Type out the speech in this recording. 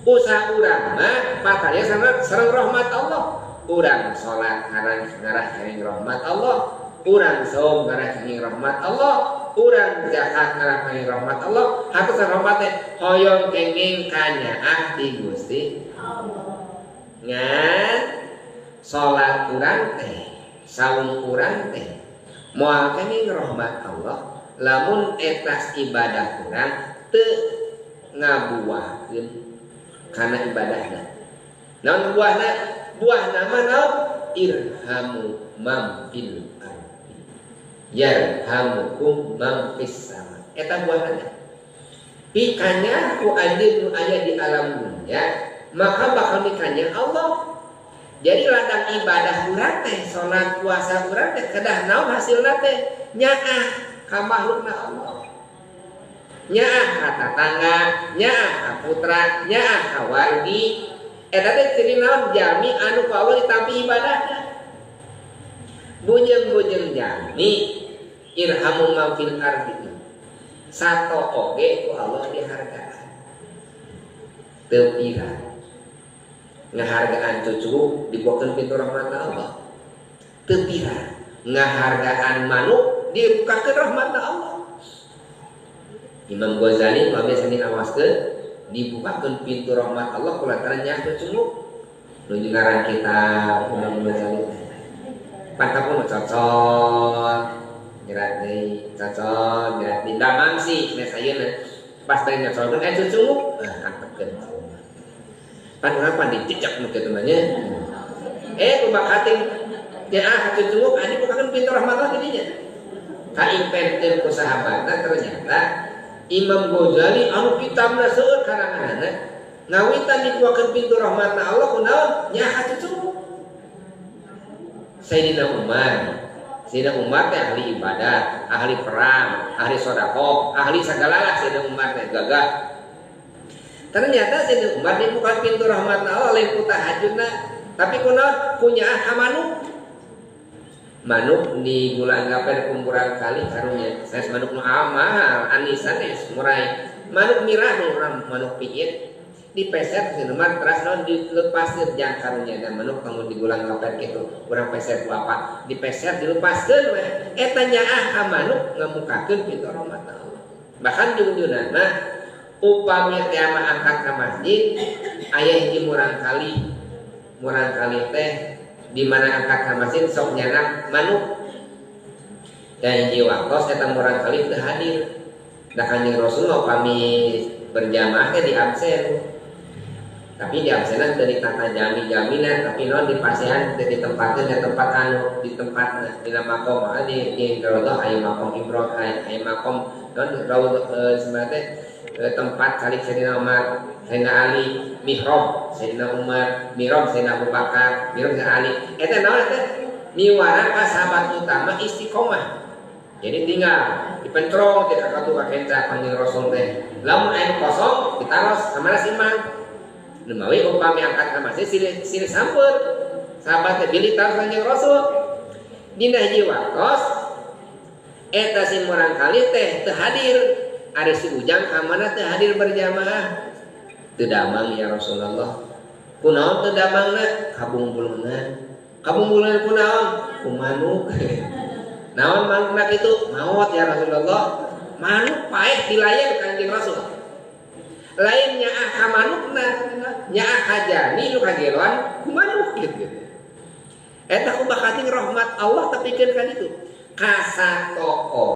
Usaha urang mah pataya sama sareng rahmat Allah. Urang salat ngarah kenging rahmat Allah, urang saum ngarah kenging rahmat Allah, urang zakat ngarah kenging rahmat Allah. Hatur rahmat teh hoyong kenging kanyaah di Gusti Allah. Ngan salat urang teh, saum urang teh moal kenging rahmat Allah lamun etas ibadah urang teu ngabuahkeun kana ibadahna. Naon buahna? Buahna mah naon? Irhamu mam fil ardi yarhamukum mam fis sama. Eta buahna. Pikanya ku anjeun nu aya di alam dunia, maka bakal mikanya Allah. Jadi ladang ibadah urang teh, salat puasa urang teh kedah naon hasilna teh? Nyaah ka makhlukna Allah. Nyaah ka tatangga, nyaah ka putra, nyaah ka wargi. Eta teh ciri naon? Jami anu ku Allah ditampi ibadahna. Bujeng-bujeng jami irhamu man fil ardi. Sato oge ku Allah dihargaan. Teu pira ngahargaan cucu dibukakeun pintu rahmat Allah. Teu pira ngahargaan manuk dibukakeun rahmat Allah. Imam Ghazali mah biasa diawaskeun dibukakeun pintu rahmat Allah kulantaran nyaah cucunguk. Nu ngaran kitab Imam Ghazali. Pantapun cocok nyerat deui, cocok nyerat deui. Damang sih geus ayeuna. Pas bari nyocolkeun aya cucunguk, antepkeun. Pan urang pan dicecek nu kitu mah nya. Ku bakating nyaah cucunguk anu dibukakeun pintu rahmat Allah di dinya. Kaimpenkeun ku sahabatna ternyata Imam Ghazali anu kitabna seueur karanganna ngawitan dibukakeun pintu rahmatna Allah kunaon nyaah cucunguk. Sayyidina Umar, Sayyidina Umar teh ahli ibadah, ahli perang, ahli sedekah, ahli segala lah Sayyidina Umar teh gagah. Ternyata Sayyidina Umar dibuka pintu rahmat Allah lain ku tahajudna, tapi kunaon ku nyaah ka manuk. Manuk di bulan gapen kumpulan kali karunya. Saya manuk nu mahal, anisan teh murai. Manuk mirah nu urang manuk piit. Dipeset Sayyidina Umar teras naon dilepaskeun jang karunya dan manuk tanggung digulang kapet kitu. Urang peset ku apa? Dipeset dilepaskeun we. Eta nyaah ka manuk ngamukakeun pintu rahmat Allah. Bahkan jungjungan mah upami teh mah angkat ka masjid aya hiji murang kali. Murang kali teh di mana angkat ka masjid sok nyanak manuk. Dan hiji waktos eta murang kali teu hadir. Da Kanjeng Rasul mah upami berjamaah teh di absen. Tapi di absenan teu ditata jami-jaminan, tapi non di pasihan teu ditempatkeun di tempat anu di tempat dina makom di raudhah aya makom Ibrahim, aya makom non raudhah sebenarnya teh tempat calik Sayyidina Umar, Sayyidina Ali, mihrab Sayyidina Umar, mihrab Sayyidina Abu Bakar, mihrab Sayyidina Ali. Eta naon eta? Miwarang ka sahabat utama istiqomah. Jadi tinggal dipentrong ti kakatu ka kenca Kanjeng Rasul teh. Lamun aya nu kosong ditaros ka mana si Mang? Lumawi upami angkat ka masjid silih sampeur. Sahabat teh bilih taros Kanjeng Rasul. Dina hiji waktos eta si murang kali teh teu hadir. Ari si Ujang ka mana teu hadir berjamaah. Teu damang ya Rasulullah. Kunaon teu damangna? Kabungbulungan. Kabungbulungan kunaon? Ku manuk. Naon manukna kitu? Maot ya Rasulullah. Manuk paeh dilayan Kanjeng Rasul. Lain nyaah ka manukna, nyaah ka jami nu kageloan ku manuk gitu. Eta ku bakating rahmat Allah tepikeun ka ditu. Kasatoo.